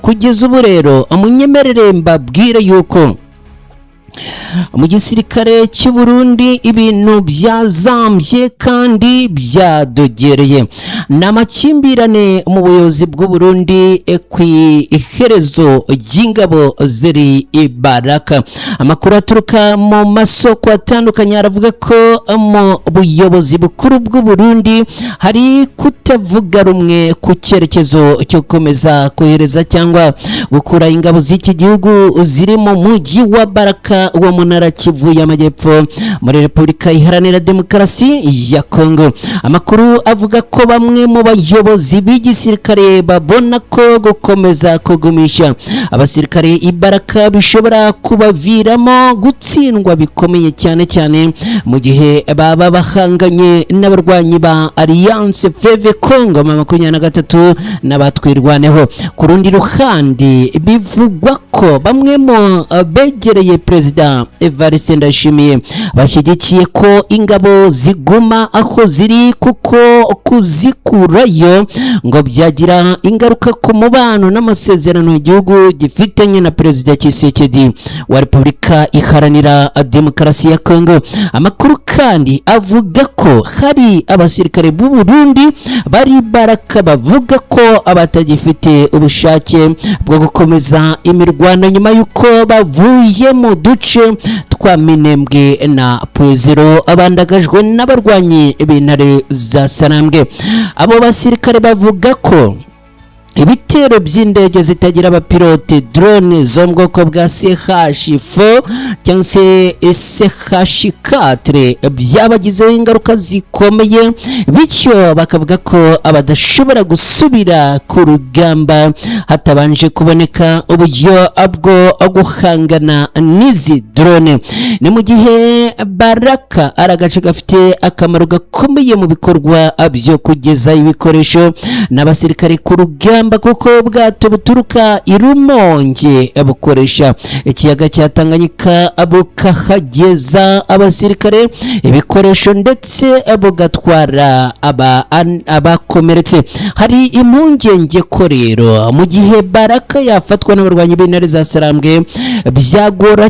Kugeza ubu rero, munyemerere mbabwire yuko mu gisirikare cy'u Burundi ibintu byazambye kandi byadogereye. Ni amakimbirane mu buyobozi bw'u Burundi ku iherezo ry'ingabo ziri i Baraka. Amakuru aturuka mu masoko atandukanye aravuga ko mu buyobozi bukuru bw'u Burundi hari kutavuga rumwe ku cyerekezo cyo gukomeza kohereza cyangwa gukura ingabo z'iki gihugu ziri mu mujyi wa Baraka wo mu ntara Kivu y'Amajyepfo muri Repubulika Iharanira Demokarasi ya Kongo. Amakuru avuga ko bamwe mu bayobozi b'igisirikare babona ko gukomeza kugumisha abasirikare i Baraka bishobora kubaviramo gutsindwa bikomeye, cyane cyane mu gihe baba bahanganye n'abarwanyi ba Alliance Fleuve Congo M23 n'abatwirwaneho. Ku rundi ruhande, bivugwa ko bamwe mu begereye Perezida Evariste Ndayishimiye bashyigikiye ko ingabo ziguma aho ziri, kuko kuzikurayo ngo byagira ingaruka ku mubano n'amasezerano igihugu gifitanye na Perezida Tshisekedi wa Repubulika Iharanira Demokarasi ya Kongo. Amakuru kandi avuga ko hari abasirikare b'u Burundi bari Baraka bavuga ko abatagifite ubushake bwo gukomeza imirwano nyuma y'uko bavuye mu duce twa Minembwe na Pwezero abandagajwe n'abarwanyi b'intare za Sarambwe. Abo basirikare bavuga ko ibitero by'indege zitagira abapilote, drone zo mu bwoko bwa CH4 cyangwa se CH4, byabagizeho ingaruka zikomeye, bityo bakavuga ko abadashobora gusubira ku rugamba hatabanje kuboneka uburyo bwo guhangana n'izi drone. Ni mu gihe Baraka ari agace gafite akamaro gakomeye mu bikorwa byo kugeza ibikoresho n'abasirikare ku rugamba, kuko ubwato buturuka i Rumonge bukoresha ikiyaga cya Tanganyika bukahageza abasirikare, ibikoresho ndetse bugatwara abakomeretse. Hari impungenge ko rero mu gihe Baraka yafatwa n'abarwanyi b'intare za Sarambwe, byagora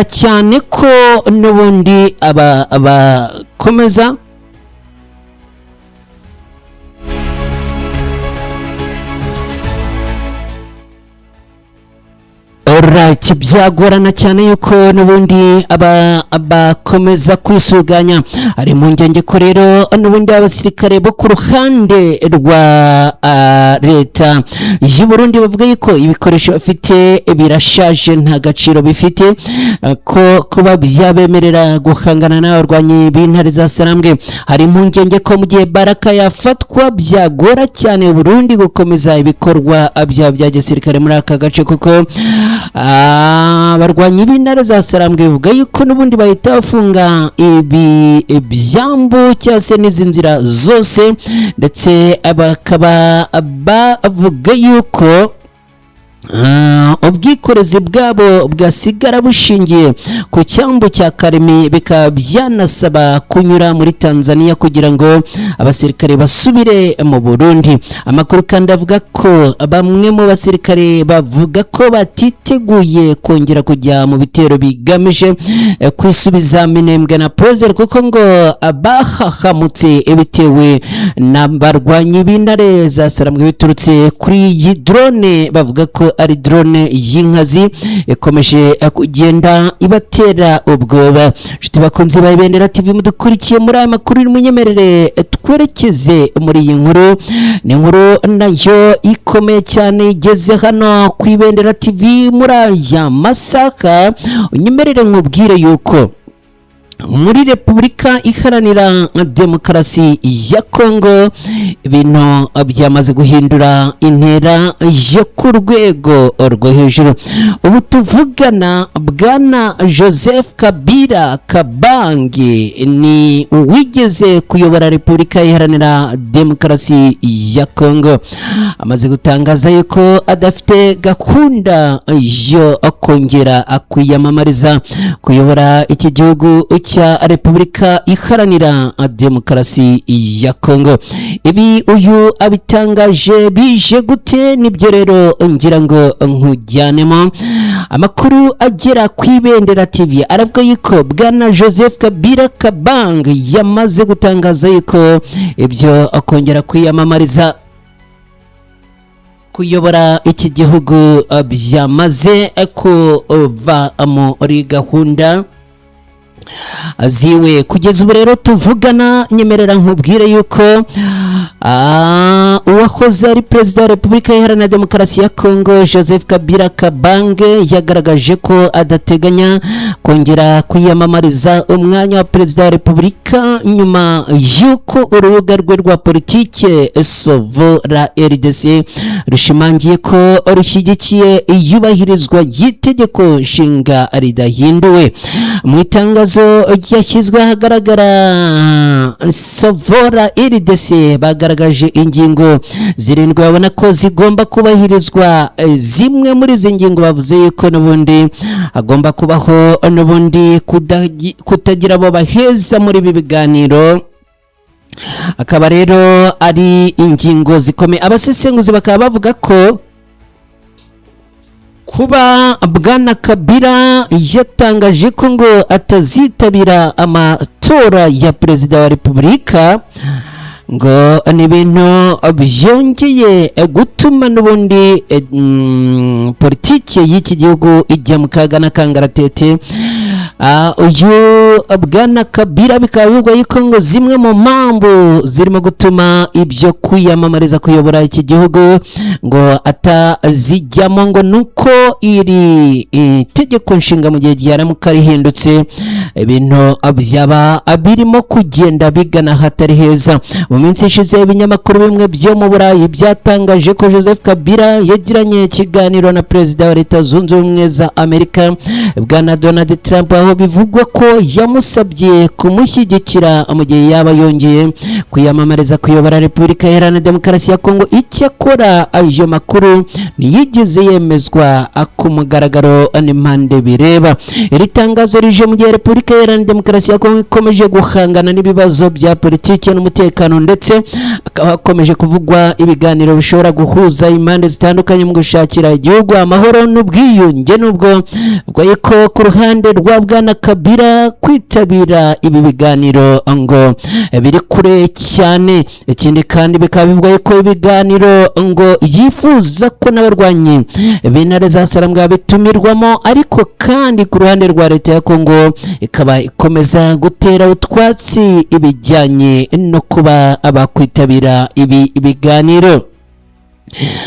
cyane ko n'ubundi aba bakomeza. Alright, byagorana cyane yuko n'ubundi aba bakomeza kwisuganya. Hari impungenge ko rero n'ubundi abasirikare bo ku ruhande rwa leta y'u Burundi bavuga yuko ibikoresho bafite birashaje, nta gaciro bifite ko kuba byabemerera guhangana n'abarwanyi b'intare za Sarambwe. Hari impungenge ko mu gihe Baraka yafatwa byagora cyane Burundi gukomeza ibikorwa byabo bya gisirikare muri aka gace, kuko abarwanyi b'intare za Sarambwe bivuga yuko n'ubundi bahita bafunga ibi byambu cyangwa se n'izi nzira zose, ndetse bakaba bavuga yuko ubwikorezi bwabo bwasigara bushingiye ku cyambu cya Karemi, bikaba byanasaba kunyura muri Tanzania kugira ngo abasirikare basubire mu Burundi. Amakuru kandi avuga ko bamwe mu basirikare bavuga ko batiteguye kongera kujya mu bitero bigamije kwisubiza Minembwe na Pozer, kuko ngo bahahamutse bitewe n'abarwanyi b'intare za Sarambwe biturutse kuri iyi drone bavuga ko ari drone y'inkazi ikomeje kugenda ibatera ubwoba. Inshuti bakunzi ba Ibendera TV mudukurikiye muri aya makuru, munyemerere twerekeze muri iyi nkuru. Ni inkuru nayo ikomeye cyane igeze hano ku Ibendera TV muri aya masaka. Unyemerere nkubwire yuko muri Repubulika Iharanira Demokarasi ya Kongo ibintu byamaze guhindura intera yo ku rwego rwo hejuru. Ubu tuvugana, Bwana Joseph Kabila Kabange ni uwigeze kuyobora Repubulika Iharanira Demokarasi ya Kongo, amaze gutangaza yuko adafite gahunda yo kongera kwiyamamariza kuyobora iki gihugu. cya Repubulika Iharanira Demokarasi ya Kongo. Ibi uyu abitangaje bije gute? Nibyo rero ngira ngo nkujyanemo. Amakuru agera ku Ibendera TV aravuga yuko bwana Joseph Kabila Kabang yamaze gutangaza yuko ibyo akongera kwiyamamariza kuyobora iki gihugu byamaze kuva muri gahunda ziwe. Kugeza ubu rero tuvugana, nyemerera nkubwire yuko uwahoze ari perezida wa Repubulika Iharanira Demokarasi ya Kongo, Joseph Kabila Kabange, yagaragaje ko adateganya kongera kwiyamamariza umwanya wa perezida wa repubulika, nyuma y'uko urubuga rwe rwa politike Sauvons la RDC rushimangiye ko rushyigikiye iyubahirizwa ry'itegeko nshinga ridahinduwe. Mu itangazo ryashyizwe ahagaragara, Sauvons la RDC bagaragaje ingingo zirindwi babona ko zigomba kubahirizwa. Zimwe muri izi ngingo, bavuze yuko n'ubundi hagomba kubaho n'ubundi kutagira abo baheza muri ibi biganiro, akaba rero ari ingingo zikomeye. Abasesenguzi bakaba bavuga ko kuba bwana Kabila yatangaje ko ngo atazitabira amatora ya perezida wa repubulika ngo ni ibintu byongeye gutuma n'ubundi politiki y'iki gihugu ijya mu kaga n'akangaratete. Uyu bwana Kabila bikaba bivugwa yuko ngo zimwe mu mpamvu zirimo gutuma ibyo kwiyamamariza kuyobora iki gihugu ngo atazijyamo ngo nuko iri tegeko nshinga mu gihe ryaramuka rihindutse, ibintu byaba birimo kugenda bigana ahatari heza. Mu minsi ishize, ibinyamakuru bimwe byo mu Burayi byatangaje ko Joseph Kabila yagiranye ikiganiro na perezida wa Leta Zunze Ubumwe za Amerika, bwana Donald Trump, aho bivugwa ko yamusabye kumushyigikira mu gihe yaba yongeye kwiyamamariza kuyobora Repubulika Iharanira Demokarasi ya Kongo. Icyakora ayo makuru ntiyigeze yemezwa ku mugaragaro n'impande bireba. Iri tangazo rije mu gihe Repubulika Iharanira Demokarasi ya Kongo ikomeje guhangana n'ibibazo bya politiki n'umutekano, ndetse hakaba hakomeje kuvugwa ibiganiro bishobora guhuza impande zitandukanye mu gushakira igihugu amahoro n'ubwiyunge, nubwo bivugwa ko ku ruhande rwa bwana Kabila kwitabira ibi biganiro ngo biri kure cyane. Ikindi kandi, bikaba bivugwa ko ibiganiro ngo yifuza ko n'abarwanyi b'intare za Sarambwa bitumirwamo, ariko kandi ku ruhande rwa leta ya Kongo ikaba ikomeza gutera utwatsi ibijyanye no kuba abakwitabira ibi biganiro.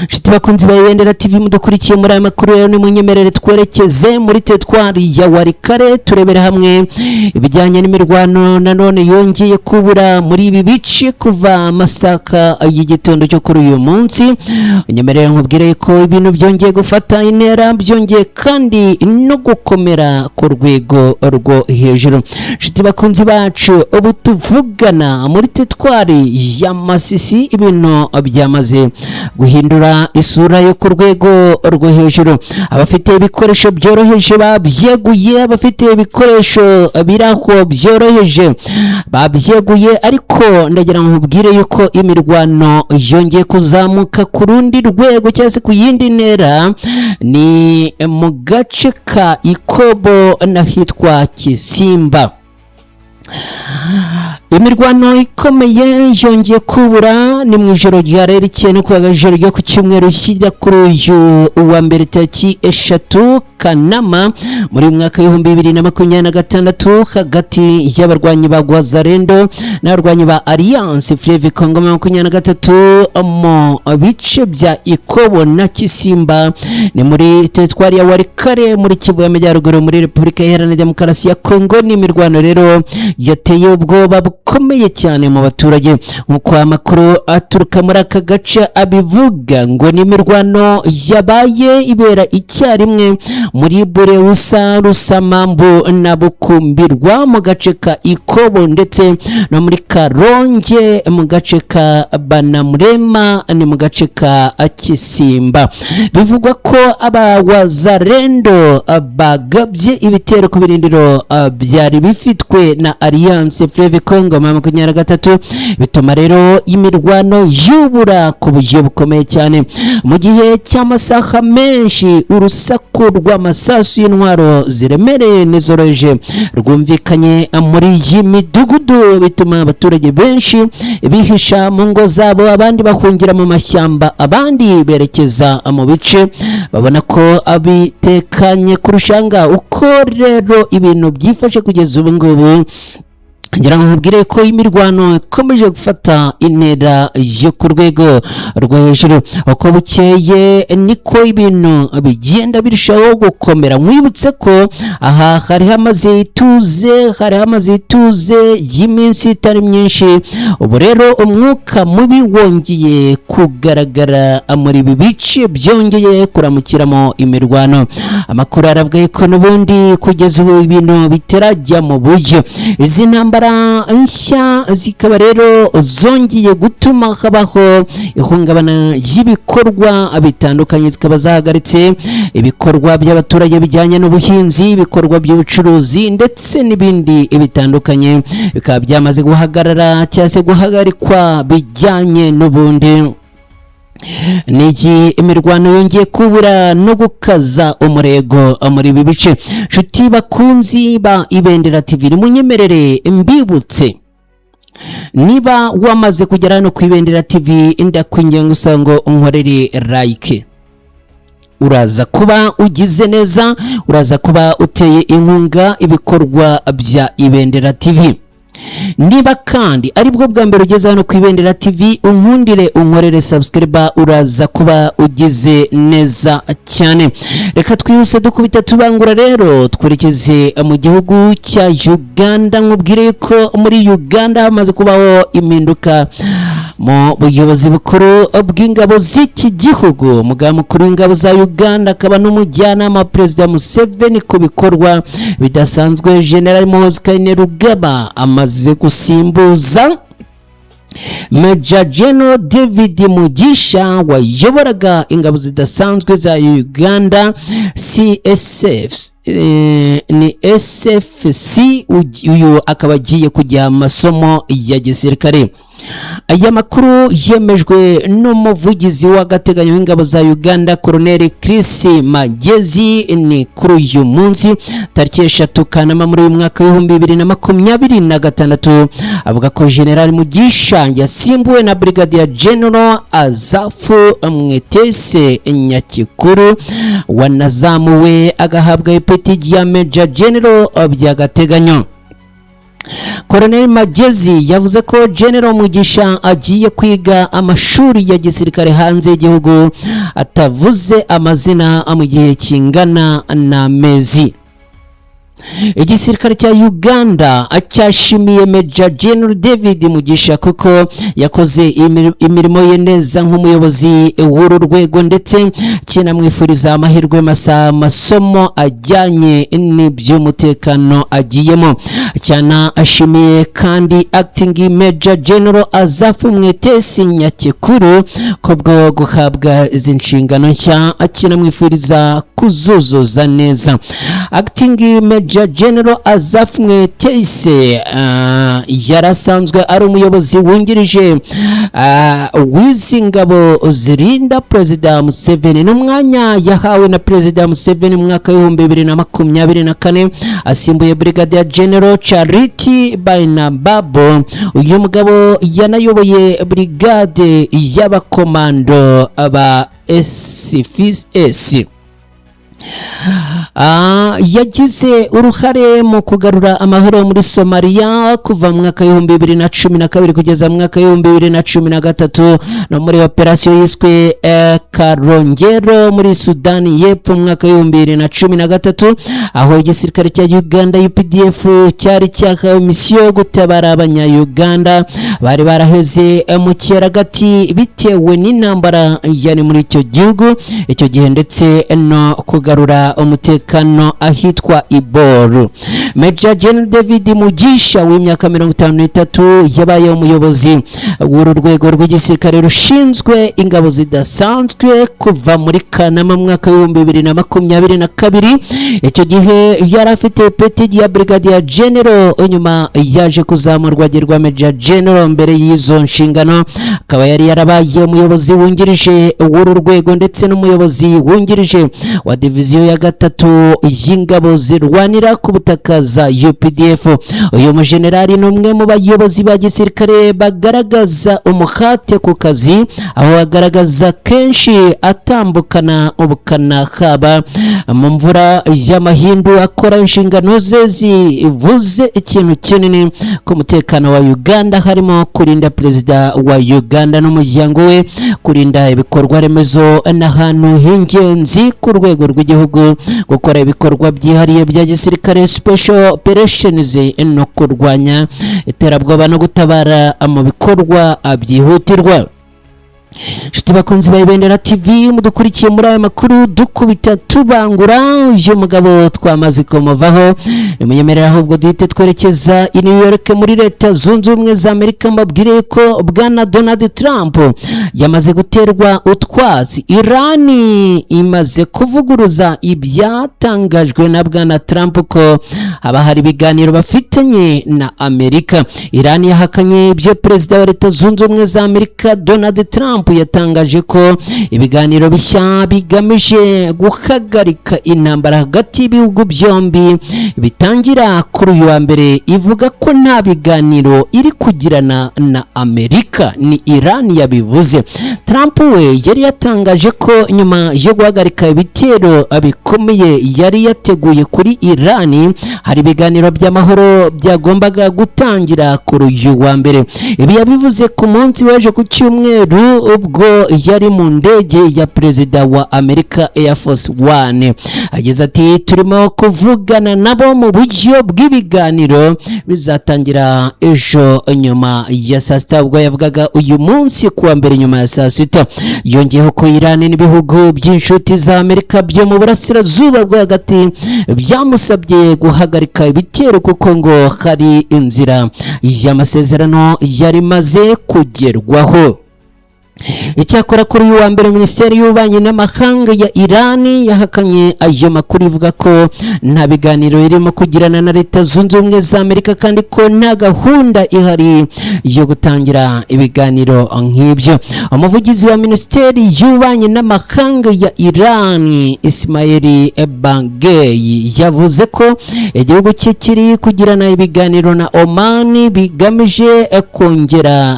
Nshuti bakunzi ba Ibendera TV mudukurikiye muri aya makuru rero, nimunyemerere twerekeze muri teritwari ya Walikale, turebere hamwe ibijyanye n'imirwano nanone yongeye kubura muri ibi bice kuva amasaka y'igitondo cyo kuri uyu munsi. Unyemerere nkubwire ko ibintu byongeye gufata intera, byongeye kandi no gukomera ku rwego rwo hejuru. Nshuti bakunzi bacu, ubu tuvugana muri teritwari ya Masisi ibintu byamaze guhindura isura yo ku rwego rwo hejuru. Abafite ibikoresho byoroheje babyeguye, abafite ibikoresho biraho byoroheje babyeguye, ariko ndagira ngo nkubwire yuko imirwano yongeye kuzamuka ku rundi rwego cyangwa se ku yindi ntera. Ni mu gace ka Ikobo n'ahitwa Kisimba. Imirwano ikomeye yongeye kubura ni mu ijoro rya rero icyenda kuwa ijoro ryo ku cyumweru shyira kuri uyu wa mbere, tariki 3 Kanama muri mwaka w'2026, hagati y'abarwanyi ba Wazalendo n'abarwanyi ba Alliance Fleuve Congo 23 mu bice bya Ikobo na Kisimba, ni muri teritwari ya Walikale muri Kivu y'Amajyaruguru, muri Repubulika Iharanira Demokarasi ya Kongo. Ni imirwano rero yateye ubwoba bukomeye. bukomeye cyane mu baturage. Nk'uko amakuru aturuka muri aka gace abivuga, ngo ni imirwano yabaye ibera icyarimwe muri Bureusa, Rusamambu na Bukumbirwa mu gace ka Ikobo, ndetse no muri Karonge mu gace ka Banamurema, ni mu gace ka Kisimba. Bivugwa ko abawazarendo bagabye ibitero ku birindiro byari bifitwe na Alliance Fleuve Congo M23, bituma rero imirwano yubura ku buryo bukomeye cyane. Mu gihe cy'amasaha menshi, urusaku rw'amasasu y'intwaro ziremereye n'izoroheje rwumvikanye muri iyi midugudu, bituma abaturage benshi bihisha mu ngo zabo, abandi bahungira mu mashyamba, abandi berekeza mu bice babona ko abitekanye kurushanga. Uko rero ibintu byifashe kugeza ubu ngubu, ngira ngo nkubwire ko imirwano ikomeje gufata intera yo ku rwego rwo hejuru. Uko bukeye niko ibintu bigenda birushaho gukomera. Nkwibutse ko aha hari hamaze ituze y'iminsi itari myinshi. Ubu rero umwuka mubi wongeye kugaragara muri ibi bice, byongeye kuramukiramo imirwano. Amakuru aravuga ko n'ubundi kugeza ubu ibintu bitarajya mu buryo. Izi ntambara nshya zikaba rero zongeye gutuma habaho ihungabana ry'ibikorwa bitandukanye, zikaba zahagaritse ibikorwa by'abaturage bijyanye n'ubuhinzi, ibikorwa by'ubucuruzi ndetse n'ibindi bitandukanye, bikaba byamaze guhagarara cyangwa se guhagarikwa bijyanye n'ubundi niki imirwano yongeye kubura no gukaza umurego muri ibi bice. Nshuti bakunzi ba Ibendera TV, nimunyemerere mbibutse: niba wamaze kugera hano ku Ibendera TV, ndakwinginga gusa ngo unkorere like, uraza kuba ugize neza, uraza kuba uteye inkunga ibikorwa bya Ibendera TV. Niba kandi aribwo bwa mbere ugeze hano ku Ibendera TV, unkundire unkorere subscribe, uraza kuba ugize neza cyane. Reka twihuse dukubita tubangura rero, twerekeze mu gihugu cya Uganda. Nkubwire ko muri Uganda hamaze kubaho impinduka mu buyobozi bukuru bw'ingabo z'iki gihugu. Umugaba mukuru w'ingabo za Uganda akaba n'umujyanama wa Perezida Museveni ku bikorwa bidasanzwe, General Muhoozi Kainerugaba, amaze gusimbuza Major General David Mugisha wayoboraga ingabo zidasanzwe za Uganda CSF, ni SFC. Uyu akaba agiye kujya mu masomo ya gisirikare. Aya makuru yemejwe n'umuvugizi w'agateganyo w'ingabo za Uganda, Colonel Chris Magezi. Ni kuri uyu munsi tariki 3 Kanama muri uyu mwaka w'2026. Avuga ko General Mugisha yasimbuwe na Brigadier General Azafu Mwetese Nyakikuru, wanazamuwe agahabwa ipeti rya Major General by'agateganyo. Colonel Magezi yavuze ko General Mugisha agiye kwiga amashuri ya gisirikare hanze y'igihugu, atavuze amazina, mu gihe kingana n'amezi. Igisirikare cya Uganda cyashimiye Major General David Mugisha kuko yakoze imirimo ye neza nk'umuyobozi w'uru rwego, ndetse kinamwifuriza amahirwe masa amasomo ajyanye n'iby'umutekano agiyemo. Cyanashimiye kandi Acting Major General Azafu Mwetesi Nyakikuru kubwo guhabwa izi nshingano nshya, akinamwifuriza kuzuzuza neza. Acting Major General Azaf Mwetesi yarasanzwe ari umuyobozi wungirije w'izi ngabo zirinda Perezida Museveni, n'umwanya yahawe na Perezida Museveni mu mwaka w'2024, asimbuye Brigadier General Charity Bainababo. Uyu mugabo yanayoboye brigade y'abakomando ba SFS. Yagize uruhare mu kugarura amahoro muri Somaliya kuva mu mwaka w'2012 kugeza mu mwaka w'2013, no muri operasiyo yiswe Karongero muri Sudani y'Epfo mu mwaka w'2013, aho igisirikare cya Uganda UPDF cyari cyahawe misiyo yo gutabara Abanya-Uganda bari baraheze mu cyeragati bitewe n'intambara yari muri icyo gihugu icyo gihe, ndetse no kugarura umutekano ahitwa Iboru. Major General David Mugisha w'imyaka 53 yabaye umuyobozi w'uru rwego rw'igisirikare rushinzwe ingabo zidasanzwe kuva muri Kanama mu mwaka w'2022. Icyo gihe yari afite ipeti rya Brigadier General, nyuma yaje kuzamurwa agirwa Major General. Mbere y'izo nshingano akaba yari yarabaye umuyobozi wungirije w'uru rwego ndetse n'umuyobozi wungirije wa diviziyo ya gatatu y'ingabo zirwanira ku butaka za UPDF. Uyu mujenerali ni umwe mu bayobozi ba gisirikare bagaragaza umuhate ku kazi, aho agaragaza kenshi atambukana ubukana haba mu mvura y'amahindu, akora inshingano ze zivuze ikintu kinini ku mutekano wa Uganda, harimo kurinda perezida wa Uganda n'umuryango we, kurinda ibikorwa remezo n'ahantu h'ingenzi ku rwego rw'igihugu, gukora ibikorwa byihariye bya gisirikare, special operations, no kurwanya iterabwoba no gutabara mu bikorwa byihutirwa. Inshuti bakunzi ba Ibendera TV mudukurikiye muri aya makuru dukubita tubangura, uyu mugabo twamaze kumuvaho. Nimunyemerera ahubwo duhite twerekeza i New York muri Leta Zunze Ubumwe za Amerika, mbabwire ko bwana Donald Trump yamaze guterwa utwatsi. Irani imaze kuvuguruza ibyatangajwe na bwana Trump ko haba hari ibiganiro bafitanye na Amerika. Irani yahakanye ibyo perezida wa Leta Zunze Ubumwe za Amerika Donald Trump yatangaje ko ibiganiro bishya bigamije guhagarika intambara hagati y'ibihugu byombi bitangira kuri uyu wa mbere. Ivuga ko nta biganiro iri kugirana na Amerika, ni Iran yabivuze. Trump we yari yatangaje ko nyuma yo guhagarika ibitero bikomeye yari yateguye kuri Iran, hari ibiganiro by'amahoro byagombaga gutangira kuri uyu wa mbere. Ibi yabivuze ku munsi w'ejo ku cyumweru, ubwo yari mu ndege ya perezida wa Amerika Air Force One. Agize ati: "Turimo kuvugana nabo mu buryo bw'ibiganiro bizatangira ejo nyuma ya saa sita." Ubwo yavugaga uyu munsi kuwa mbere nyuma ya saa sita. Yongeyeho ko Iran n'ibihugu by'inshuti za Amerika byo mu burasirazuba bwo hagati byamusabye guhagarika ibitero, kuko ngo hari inzira y'amasezerano yari imaze kugerwaho. Icyakora kuri uyu wa mbere, Minisiteri y'Ububanyi n'Amahanga ya Irani yahakanye ayo makuru, ivuga ko nta biganiro irimo kugirana na Leta Zunze Ubumwe za Amerika, kandi ko nta gahunda ihari yo gutangira ibiganiro nk'ibyo. Umuvugizi wa Minisiteri y'Ububanyi n'Amahanga ya Irani, Ismail Baghaei, yavuze ko igihugu cye kiri kugirana ibiganiro na Oman bigamije kongera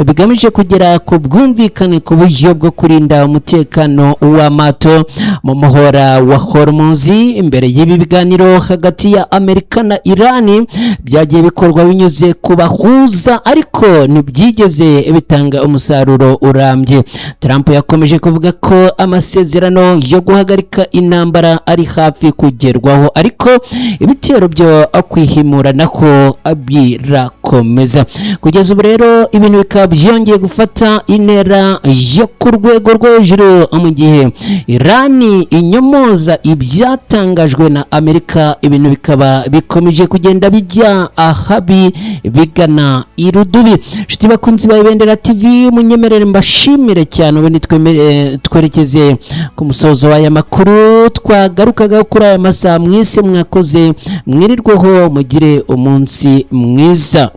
bigamije kugera ku bwumvikane ku buryo bwo kurinda umutekano w'amato mu muhora wa Hormuz. Imbere y'ibi biganiro hagati ya Amerika na Irani byagiye bikorwa binyuze ku bahuza, ariko ntibyigeze bitanga umusaruro urambye. Trump yakomeje kuvuga ko amasezerano yo guhagarika intambara ari hafi kugerwaho, ariko ibitero byo kwihimura nako birakomeza. Kugeza ubu rero ibintu bikaba byongeye gufata intera yo ku rwego rwo hejuru, mu gihe Irani inyomoza ibyatangajwe na Amerika, ibintu bikaba bikomeje kugenda bijya ahabi bigana irudubi. Inshuti bakunzi ba Ibendera TV, munyemerere mbashimire cyane. Ubundi twerekeze ku musozo w'aya makuru twagarukaga kuri aya masaha. Mwese mwakoze, mwirirweho, mugire umunsi mwiza.